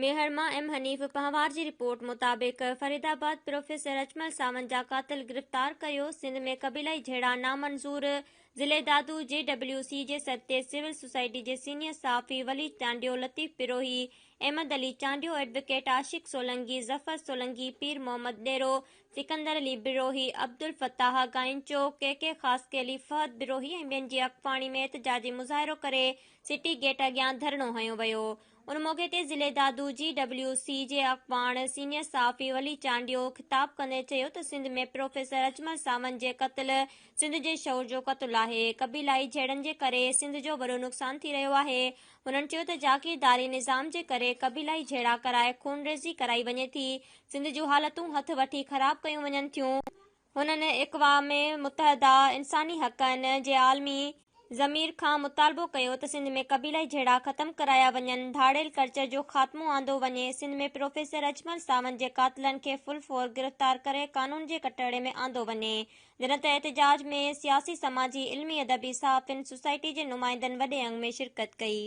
ميهڙ مان ايم حنيف پنهوار جي رپورٽ مطابق فريدآباد پروفيسر اجمل ساوند جا قاتل گرفتار ڪريو، سنڌ ۾ قبيلائي جهيڙا نامنظور، ضلعي دادو جي ڊبليو سي جي سڏ تي سول سوسائٽي جي سينيئر صحافي وليد چانڊيو، لطيف بروهي، احمد علي چانڊيو، ايڊووڪيٽ عاشق سولنگي، ظفر سولنگي، پير محمد ڏيرو، سڪندر علي بروهي، عبدالفتاح گائنچو، ڪي ڪي خاصخيلي، فهد بروهي ۽ ٻين جي اڳواڻي ۾ احتجاجي مظاهرو ڪري سٽي گيٽ اڳيان ڌرڻو هنيو ويو. ان موقعي تي ضلعي دادو جي ڊبليو سي جي اڳواڻ سينيئر صحافي ولي چانڊيو خطاب ڪندي چيو ته سنڌ ۾ پروفيسر اجمل ساوند جي قتل سنڌ جي شعور جو قتل آهي، قبيلائي جهيڙن جي ڪري سنڌ جو وڏو نقصان ٿي رهيو آهي. هنن چيو ته جاگيرداري نظام جي ڪري قبيلائي جهيڙا ڪرائي خونريزي ڪرائي وڃي ٿي، سنڌ جون حالتون هٿ وٺي خراب ڪيون وڃن ٿيون. هنن اقوام متحده انساني حقن جي عالمي ضمير کان مطالبو ڪيو ته سنڌ ۾ قبيلائي جهيڙا ختم ڪرايا وڃن، ڌاڙيل ڪلچر جو خاتمو آندو وڃي، سنڌ ۾ پروفيسر اجمل ساوند جي قاتلن کي فل فور گرفتار ڪري قانون جي ڪٽهڙي ۾ آندو وڃي. جڏهن ته احتجاج ۾ سياسي، سماجي، علمي ادبي، صحافين، سوسائٽي جي نمائندن وڏي انگ ۾ شرڪت ڪئي.